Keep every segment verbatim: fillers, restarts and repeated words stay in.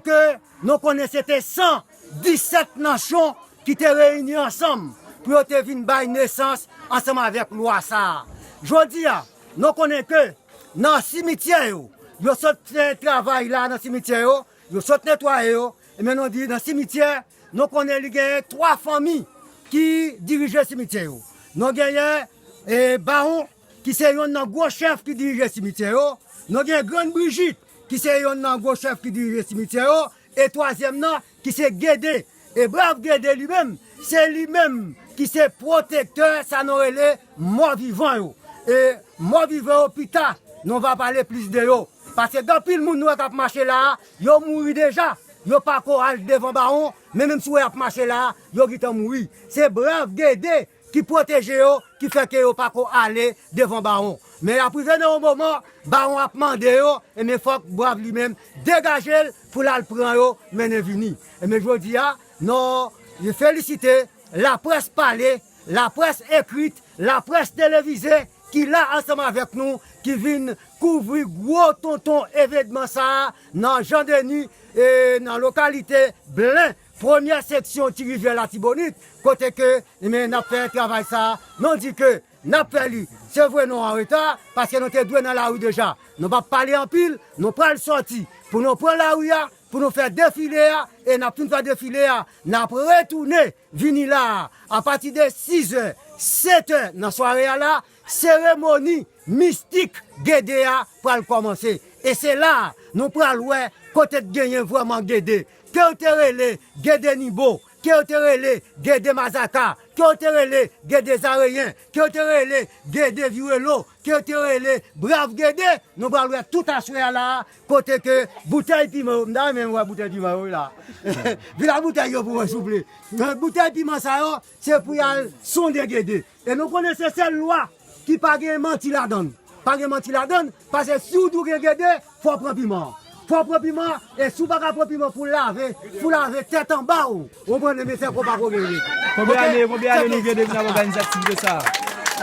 ke nou konnen se te san disèt nasyon ki te reyini ansanm pou yo te vin bay nesans ansanm avèk lwa sa a. Jodi a, nou konnen ke nan simityè yo, yo sot fè travay la nan simityè yo, yo sot netwaye yo, ebyen nou di nan simityè, nou konnen li genyen twa fanmi ki dirije simityè yo. Nou genyen e, Bawon, ki se yonn nan gwo chèf ki dirije simityè yo. Nou gen Grann Brijit, ki se yonn nan gwo chèf ki dirije simityè yo. E twazyèm nan, ki se Gede. E brav Gede li menm, se li menm ki se pwotektè sa nou rele mò vivan yo. E mò vivan yo pita, nou va pale plis de yo. Paske gen anpil moun nou wè k ap mache la a, yo mouri deja. Yo pako al devan Bawon, men menm si w wè y ap mache la a, yo gentan mouri. Se brav Gede ki pwoteje yo, ki fè ke yo pako ale devan Bawon. Men y ap rive nan yon moman, Bawon ap mande yo, ebyen fòk brav li menm degaje l pou l al pran yo, mennen vini. Ebyen jodi a, nou felisite laprès pale, laprès ekrit, laprès televize ki la ansanm avèk nou, ki vin kouvri gwo tonton evènman sa a nan Jan Deni, e, nan lokalite Blen, premyè seksyon Ti Rivyè Latibonit, kote ke, ebyen, n ap fè travay sa a. Nou di ke n ap fè li. Se vre nou an reta, paske nou te dwe nan lari deja. Nou p ap pale anpil, nou pral sòti pou nou pran lari a, pou nou fè defile a, e n ap fin fè defile a, n ap retounen vini la a. Apati de sizè, setè nan sware a la, seremoni mistik Gede a pral kòmanse. E se la a nou pral wè kote t genyen vrèman Gede. Ke w te rele Gede Nibo, ke w te rele Gede Mazaka, ke w te rele Gede Zareyen, ke w te rele Gede Virelo, ke w te rele Brav Gede, nou pral wè tout aswè a la a, kote ke boutèy piman yo, m ta renmen wè boutèy piman yo wi la. Vin ak boutèy yo pou mwen souple. Boutèy piman sa yo, se pou y al sonde Gede. E nou konnen se sèl lwa ki pa gen manti ladan l. Pa gen manti ladan l, paske si w di w gen Gede, fò w pran piman an. Fò w pran piman an, e si w pa ka pran piman pou w lave, pou w lave tèt anba w, ou konprann, ebyen se konpa ko genyen. Konbyen ane, konbyen ane nou gen depi n ap òganize aktivite sa a?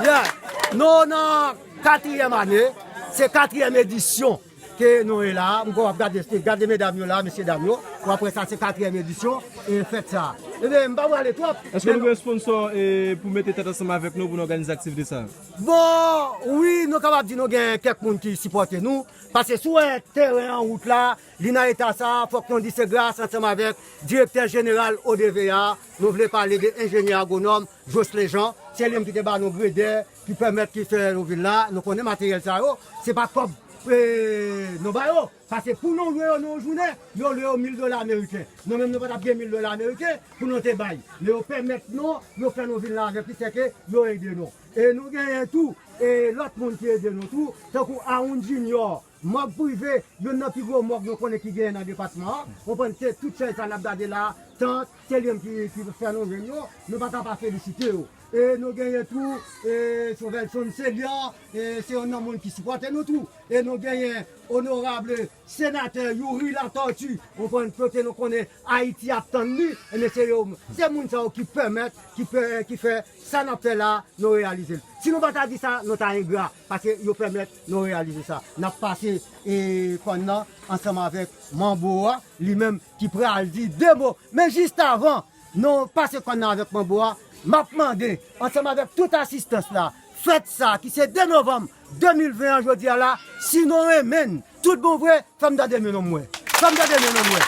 Yeah. Nou nan katriyèm ane, se katriyèm edisyon ke nou ye la. M kwè w ap gade, gade medam yo la, mesye dam yo. W ap wè sa se katriyèm edisyon e fèt sa. Ebyen, m pa prale twòp. Èske nou gen sponsò, e, pou mete tèt ansanm avèk nou pou nou òganize aktivite sa a? Bon, wi, nou kapab di nou gen kèk moun ki sipòte nou. Paske si w wè teren an, wout la, li nan eta sa a, fòk nou di se gras ansanm avèk direktè jeneral O D V A, nou vle pale de enjenyè agwonòm Jocelyn Jean, se li menm ki te ba nou gredè, ki pèmèt ki fè nou vin la. Nou konnen materyèl sa yo, se pa kòb, e, nou ba yo. Paske pou nou lwe yo nan yon jounen, yo lwe yo mil dola ameriken. Nou menm nou pa t ap gen mil dola ameriken pou nou te bay. Men yo pèmèt nou, yo fè nou vin la avèk li, sèke yo ede nou. E nou genyen tou, e lòt moun ki ede nou tou, tankou Aoun Junior, mòg prive, youn nan pi gwo mòg nou konnen ki genyen nan depatman an. Ou konprann, se tout chèz sa n ap gade la, tant, se li menm ki, ki fè nou jwenn yo, nou pa ka pa felisite yo. E nou genyen tou, e Sovelson Célian, e se youn nan moun ki sipòte nou tou. E nou genyen onorab senatè Youri Latortue, ou konprann, kote nou konnen Ayiti ap tann li, ebyen se yo, se moun sa yo ki pèmèt, ki pè, ki fè sa n ap fè la, nou reyalize l. Si nou pa ta di sa, nou ta engra, paske yo pèmèt nou reyalize sa. N ap pase, e, kòn nan ansanm avèk Manbo a, li menm ki pral di de mo. Men jis avan nou pase kòn nan avèk Manbo a, m ap mande, ansanm avèk tout asistans la, fèt sa ki se de novanm de mil ven an jodi a la, si nou renmen n, tout bon vre, fè m tande men nou m wè. Fè m tande men nou m wè.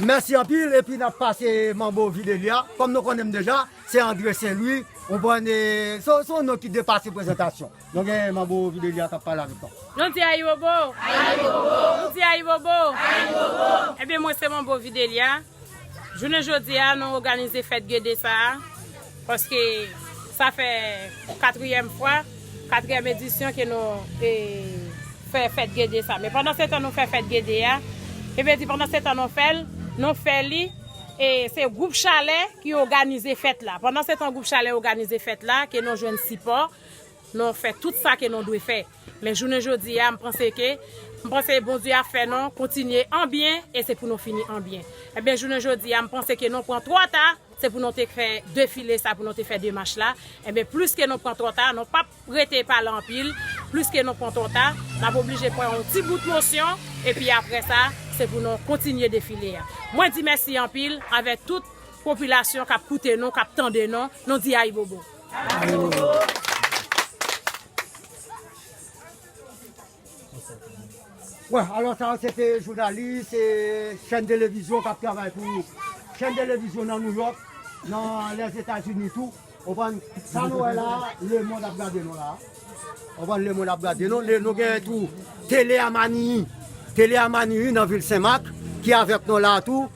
Mèsi anpil, epi n ap pase Manbo Videlia. Kòm nou konnen m deja, se André Saint Louis. Ou konprann, e, se, se yon non ki depase prezantasyon. Nou gen Manbo Videlia k ap pale avèk nou. Nou di ayibobo. Ayibobo. Nou di ayibobo. Ayibobo. Ebyen, mwen se Manbo Videlia. Jounen jodi a, nou òganize fèt Gede sa a, paske sa fè katriyèm fwa, katriyèm edisyon ke nou, e, fè fèt Gede sa. Men pandan se tan nou fè fèt Gede a, e vle di pandan se tan nou fè l, nou fè li, e se gwoup Chalè ki òganize fèt la. Pandan se tan gwoup Chalè òganize fèt la, ke nou jwenn sipò, nou fè tout sa ke nou dwe fè. Men jounen jodi a, m panse ke, m panse Bondye ap fè nou kontinye an byen, e se pou nou fini an byen. Ebyen, jounen jodi a, m panse ke nou pran twò ta, se pou nou te fè defile sa, pou nou te fè demach la. Ebyen, plis ke nou pran twò ta, nou p ap rete pale anpil, plis ke nou pran twò ta, n ap oblije pran yon ti bout mosyon, Epi apre sa, se pou nou kontinye defile a. Mwen di mèsi anpil avèk tout popilasyon k ap koute nou, k ap tande nou. Nou di ayibobo. Wè, alò sa se te jounalis, e chèn televizyon k ap travay pou chèn televizyon nan New York, nan Lèzetazini tou. Konprann? Sa nou wè la, lemonn ap gade nou la. Konprann? Lemonn ap gade nou. Le, nou gen tou Tele Amani. Tele Amani nan vil Senmak, ki avèk nou la tou.